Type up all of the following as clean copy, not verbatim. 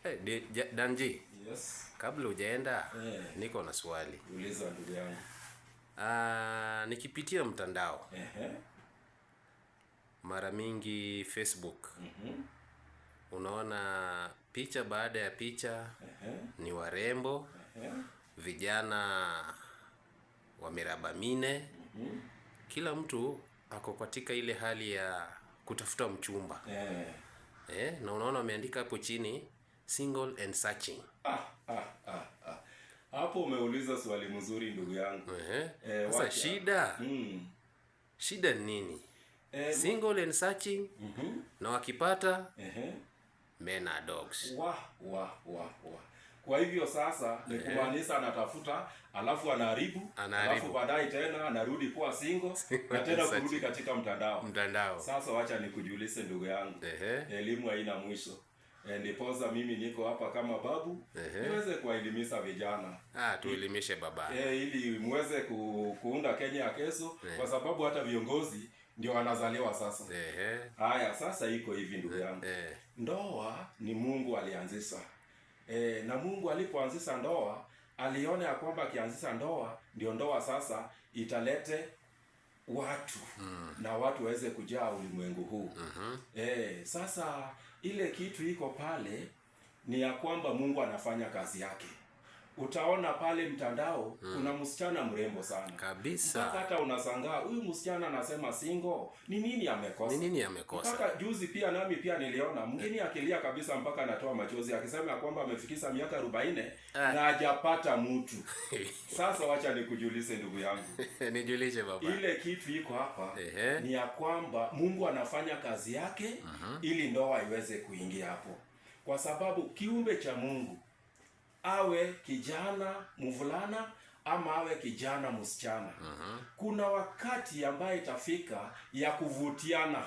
Hey, Danji, Yes. kabla hujaenda Eh, niko na swali. Uliza, ndugu yangu. Nikipitia mtandao mara mingi Facebook, unaona picha baada ya picha ni warembo, vijana wa miraba minne, kila mtu ako katika ile hali ya kutafuta mchumba. Na unaona wameandika hapo chini, "Single and searching." Ah, ah, ah, ah. Hapo umeuliza swali mzuri, ndugu yangu. Sasa Wacha. shida shida ni nini? Single and searching, na wakipata, men are dogs. Wa wa wa wa. Kwa hivyo sasa ni kumaanisha anatafuta, alafu anaharibu, Anaharibu. Alafu baadaye tena anarudi kuwa single na tena Searching. Kurudi katika mtandao. Mtandao. Sasa wacha nikujulishe, ndugu yangu. Elimu haina mwisho. Ndiposa mimi niko hapa kama babu niweze kuwaelimisha vijana. Ah, tuelimishe, baba. Ili muweze kuunda Kenya ya kesho, kwa sababu hata viongozi ndio wanazaliwa sasa. Haya, sasa iko hivi, ndugu yangu. Ndoa ni Mungu alianzisha. Na Mungu alipoanzisha ndoa, aliona ya kwamba akianzisha ndoa ndio ndoa sasa italete watu na watu waweze kujaa ulimwengu huu. Sasa ile kitu iko pale ni ya kwamba Mungu anafanya kazi yake. Utaona pale mtandao kuna msichana mrembo sana mpaka hata unashangaa, huyu msichana anasema single, ni nini amekosa? Ni nini amekosa? Mpaka juzi pia nami pia niliona mwingine akilia kabisa mpaka anatoa machozi akisema ya kwamba amefikisha miaka 40 na hajapata mtu. Sasa wacha nikujulishe, ndugu yangu. Nijulishe, baba. Ile kitu iko hapa ni ya kwamba Mungu anafanya kazi yake ili ndoa iweze kuingia hapo, kwa sababu kiumbe cha Mungu, awe kijana mvulana ama awe kijana msichana, kuna wakati ambaye itafika ya kuvutiana.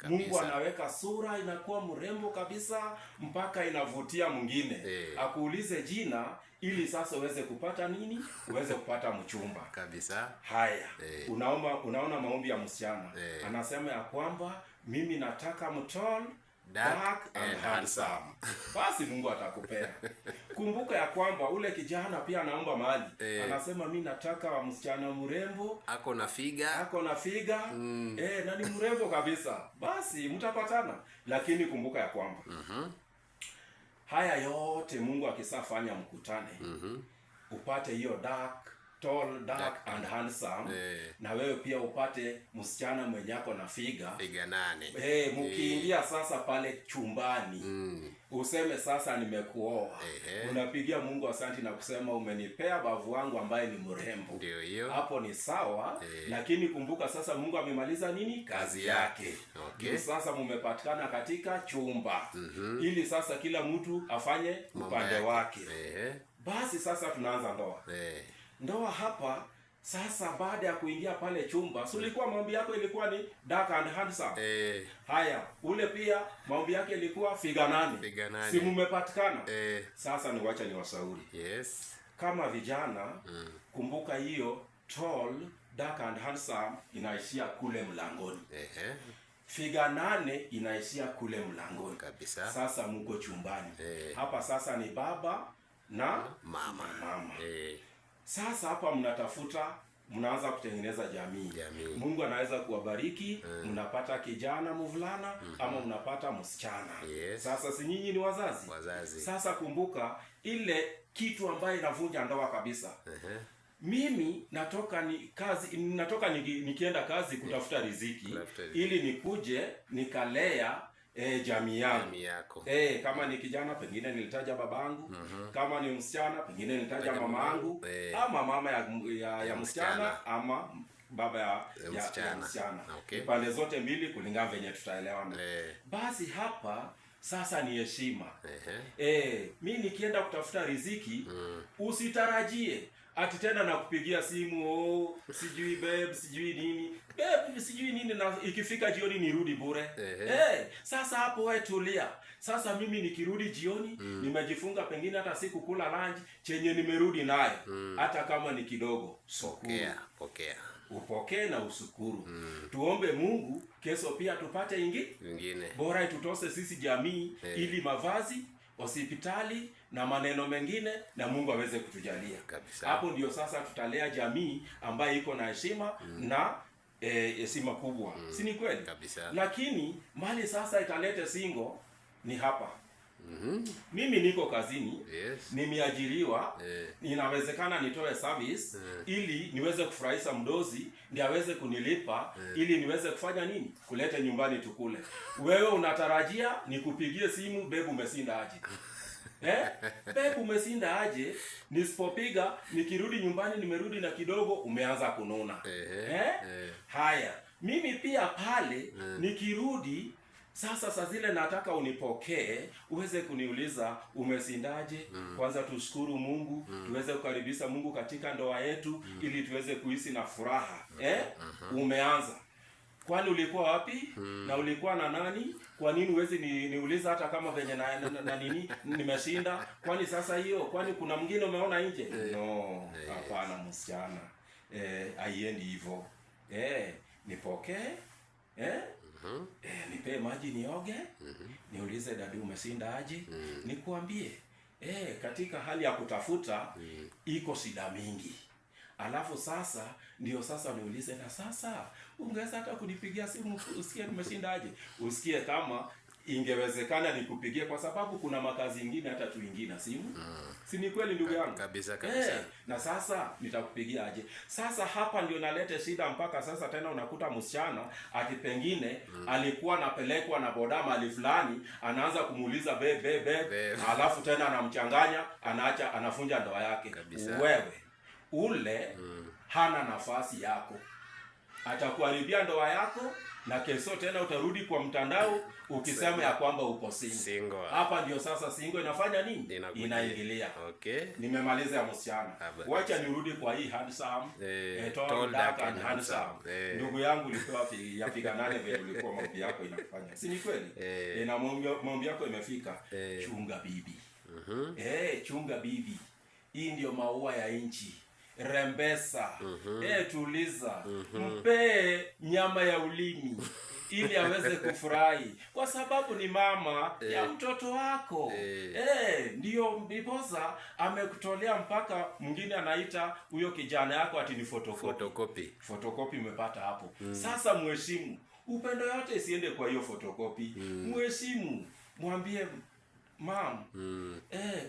Mungu anaweka sura inakuwa mrembo kabisa mpaka inavutia mwingine akuulize jina ili sasa uweze kupata nini, uweze kupata mchumba. Haya, unaona maombi ya msichana, anasema ya kwamba mimi nataka mtall, dark, dark and and handsome. Basi Mungu atakupea. Kumbuka ya kwamba ule kijana pia anaomba mahali, anasema mi nataka msichana mrembo, ako na figure, ako na figure na ni mrembo kabisa, basi mtapatana. Lakini kumbuka ya kwamba haya yote Mungu akisafanya mkutane, upate hiyo dark tall, dark and handsome, na wewe pia upate msichana mwenye ako na figure, figure 8. Mkiingia sasa pale chumbani, useme sasa nimekuoa, unapigia Mungu asanti na kusema umenipea bavu wangu ambaye ni mrembo. Ndio hiyo. Hapo ni sawa, lakini kumbuka sasa Mungu amemaliza nini? Kazi yake. Juu sasa mumepatikana katika chumba ili sasa kila mtu afanye Mambo upande yake. wake. Basi sasa tunaanza ndoa. Ndoa hapa sasa, baada ya kuingia pale chumba, si ulikuwa maombi yako ilikuwa ni dark and handsome? Haya, ule pia maombi yake ilikuwa figure 8. Figure 8. Si mumepatikana? Eh. Sasa ni wacha ni washauri kama vijana, kumbuka hiyo tall, dark and handsome inaishia kule mlangoni. Figure 8 inaishia kule mlangoni. Sasa mko chumbani. Hapa sasa ni baba na mama. Mama. Sasa hapa mnatafuta, mnaanza kutengeneza jamii. Jamii. Mungu anaweza kuwabariki, mnapata kijana mvulana ama mnapata msichana. Sasa si nyinyi ni wazazi? Wazazi. Sasa kumbuka ile kitu ambayo inavunja ndoa kabisa. Mimi natoka ni kazi natoka nikienda kazi kutafuta riziki, Kutafuta riziki. Ili nikuje nikalea jamii yangu. Jamii yako. Kama ni kijana pengine nilitaja babangu, kama ni msichana pengine nilitaja mamaangu, ama mama ya msichana, msichana. Ama baba ya msichana. msichana. Pande zote mbili kulingana venye tutaelewana. Basi hapa sasa ni heshima. Mi nikienda kutafuta riziki, usitarajie ati tena nakupigia simu, "Oh, sijui babe, sijui nini, babe, sijui nini," na ikifika jioni nirudi bure. Sasa hapo wewe tulia. Sasa mimi nikirudi jioni, nimejifunga, pengine hata sikukula lunch, chenye nimerudi naye, hata kama ni kidogo, shukuru. Pokea, pokea. Upokee na ushukuru. Tuombe Mungu kesho pia tupate Ingine. bora itutose sisi jamii, ili mavazi hospitali na maneno mengine, na Mungu aweze kutujalia Kabisa. hapo. Ndio sasa tutalea jamii ambayo iko na heshima na heshima kubwa, si ni kweli? Kabisa. Lakini mali sasa italete singo ni hapa. Mimi niko kazini, nimeajiriwa, inawezekana nitoe service ili niweze kufurahisha mdozi, ndiye aweze kunilipa ili niweze kufanya nini, kulete nyumbani tukule. Wewe unatarajia nikupigie simu, babe, umeshinda aje? Babe, umeshinda aje? Nisipopiga, nikirudi nyumbani nimerudi na kidogo, umeanza kununa. Haya, mimi pia pale nikirudi sasa, saa zile nataka unipokee, uweze kuniuliza umeshindaje. Kwanza tushukuru Mungu, tuweze kukaribisha Mungu katika ndoa yetu ili tuweze kuishi na furaha. Umeanza, kwani ulikuwa wapi? Na ulikuwa na nani? Kwa nini huwezi niuliza hata kama venye na nini nimeshinda? Kwani sasa hiyo, kwani kuna mwingine umeona nje? No, hapana msichana, haiendi hivyo. Nipokee, nipee maji nioge, niulize daddy umeshinda aje, nikuambie katika hali ya kutafuta iko shida mingi. Alafu sasa ndio sasa niulize, na sasa ungeweza hata kunipigia simu usikie nimeshinda aje, usikie kama ingewezekana nikupigie, kwa sababu kuna makazi ingine hata tuingii na simu. Si ni kweli ndugu yangu? Kabisa, kabisa. Na sasa nitakupigia aje? Sasa hapa ndio nalete shida mpaka sasa tena unakuta msichana ati pengine alikuwa anapelekwa na boda mahali fulani, anaanza kumuuliza be be be, Be. alafu tena anamchanganya, anaacha, anafunja ndoa yake. Kabisa. Wewe ule hana nafasi yako, atakuharibia ndoa yako, na kesho tena utarudi kwa mtandao ukisema ya kwamba uko single. Single. Hapa ndio sasa single inafanya nini? Inakuja. Inaingilia. Okay. Nimemaliza ya msichana. Haba. Wacha nirudi kwa hii handsome, tall, tall, dark and handsome. Ndugu yangu ulipewa ya figa 8 vile ulikuwa maombi yako inafanya. Si ni kweli? Na maombi yako imefika. Chunga bibi. Chunga bibi. Hii ndio maua ya nchi. Rembesa. Tuliza. Mpee nyama ya ulimi ili aweze kufurahi, kwa sababu ni mama ya mtoto wako. Ndio ndiposa amekutolea mpaka mwingine anaita huyo kijana yako ati ni photocopy. Photocopy. Photocopy umepata hapo. Sasa mheshimu, upendo yote isiende kwa hiyo photocopy. Mheshimu, mwambie mam,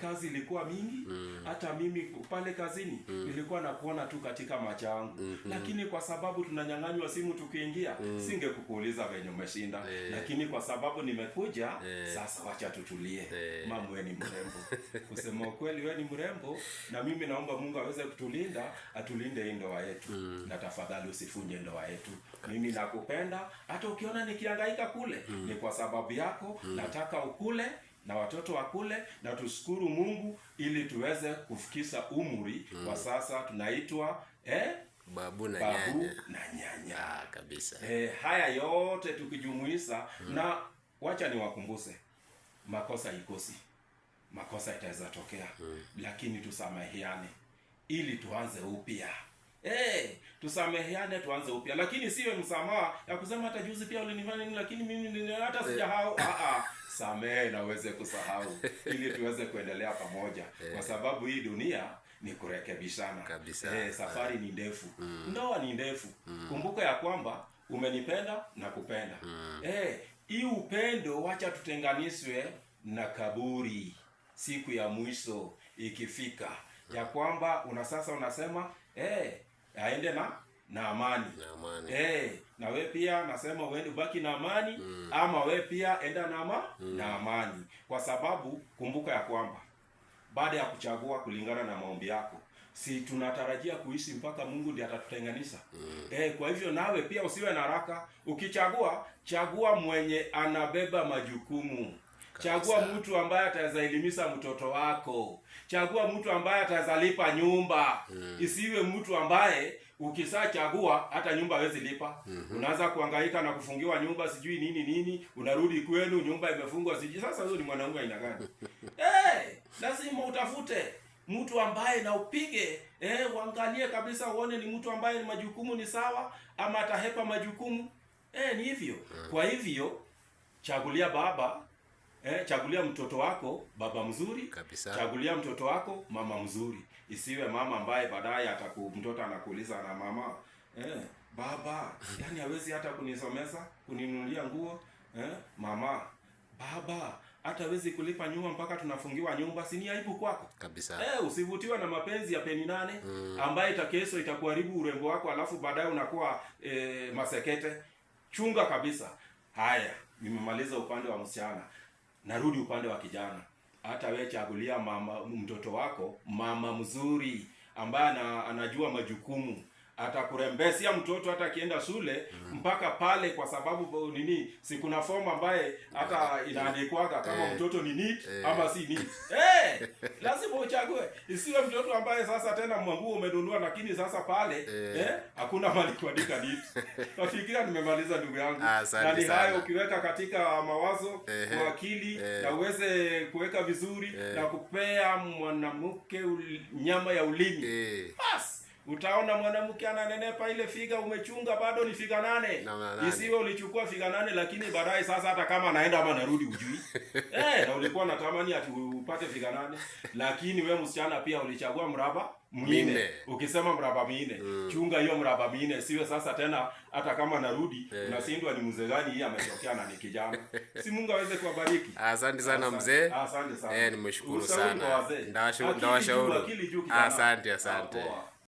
kazi ilikuwa mingi. Hata mimi pale kazini nilikuwa nakuona tu katika macho yangu, lakini kwa sababu tunanyang'anywa simu tukiingia, singekukuuliza venye umeshinda, lakini kwa sababu nimekuja sasa, wacha tutulie. Mam, we ni mrembo, kusema ukweli we ni mrembo, na mimi naomba Mungu aweze kutulinda, atulinde hii ndoa yetu, na tafadhali usifunje ndoa yetu. Mimi nakupenda, hata ukiona nikihangaika kule ni kwa sababu yako. Nataka ukule na watoto wakule, na tushukuru Mungu ili tuweze kufikisha umri wa sasa tunaitwa Babu na babu nyanya. na nyanya. Kabisa. Haya yote tukijumuisha, na wacha niwakumbuse, makosa ikosi, makosa itaweza tokea, lakini tusameheane ili tuanze upya. Tusameheane tuanze upya, lakini siwe msamaha ya kusema hata juzi pia ulinifanya nini, lakini mimi hata sijahau. Samehe na uweze kusahau ili tuweze kuendelea pamoja, kwa sababu hii dunia ni kurekebishana. Kabisa. Safari ni ndefu, ndoa ni ndefu. Kumbuka ya kwamba umenipenda na kupenda. Hii upendo wacha tutenganishwe na kaburi siku ya mwisho ikifika, ya kwamba una sasa unasema aende na amani. Na amani. Na we pia nasema uende ubaki na amani, ama we pia enda na na amani, kwa sababu kumbuka ya kwamba baada ya kuchagua kulingana na maombi yako, si tunatarajia kuishi mpaka Mungu ndiye atatutenganisha. Kwa hivyo nawe pia usiwe na haraka. Ukichagua, chagua mwenye anabeba majukumu. Chagua mtu ambaye ataweza elimisha mtoto wako. Chagua mtu ambaye ataweza lipa nyumba. Isiwe mtu ambaye ukishachagua hata nyumba hawezi lipa. Unaanza kuhangaika na kufungiwa nyumba sijui nini nini, unarudi kwenu nyumba imefungwa sijui. Sasa huyo ni mwanaume aina gani? Lazima utafute mtu ambaye na upige, uangalie kabisa uone ni mtu ambaye ni majukumu ni sawa ama atahepa majukumu. Ni hivyo. Kwa hivyo chagulia baba, Chagulia mtoto wako baba mzuri Kabisa. Chagulia mtoto wako mama mzuri, isiwe mama ambaye baadaye mtoto anakuuliza na mama, baba, yani hawezi hata kunisomeza, kuninunulia nguo, mama, baba hata hawezi kulipa nyumba mpaka tunafungiwa nyumba, si ni aibu kwako? Kabisa. Usivutiwe na mapenzi ya peni nane ambaye itakeso itakuharibu urembo wako, alafu baadaye unakuwa masekete. Chunga kabisa. Haya, nimemaliza upande wa msichana, narudi upande wa kijana. Hata we chagulia mama mtoto wako mama mzuri ambaye anajua majukumu, atakurembesia mtoto hata akienda shule mpaka pale, kwa sababu nini, si kuna fomu ambaye hata inaandikwaga kama mtoto ni neat ama si neat. Lazima uchague, isiwe mtoto ambaye sasa tena mwanguo umenunua, lakini sasa pale hakuna mali kuandika neat. Nafikiria nimemaliza ndugu yangu, Asante na ni sana. hayo ukiweka katika mawazo kwa akili na uweze kuweka vizuri na kupea mwanamke nyama ya ulimi, bas utaona mwanamke ananenepa. Ile figa umechunga bado ni figa 8. Na Isiwe ulichukua figa 8 lakini baadaye sasa hata kama anaenda ama anarudi hujui. Na ulikuwa unatamani ati upate figa 8, lakini we msichana pia ulichagua mraba mine. Ukisema mraba mine, chunga hiyo mraba mine, siwe sasa tena hata kama narudi unashindwa ni mzee gani hii ametokea na ni kijana. Si Mungu aweze kuwabariki. Asante sana mzee. Asante sana. Nimeshukuru Ushauri sana. kwa wazee. Ndawashauri. Akili juu, akili juu kijana. Asante, asante. Poa.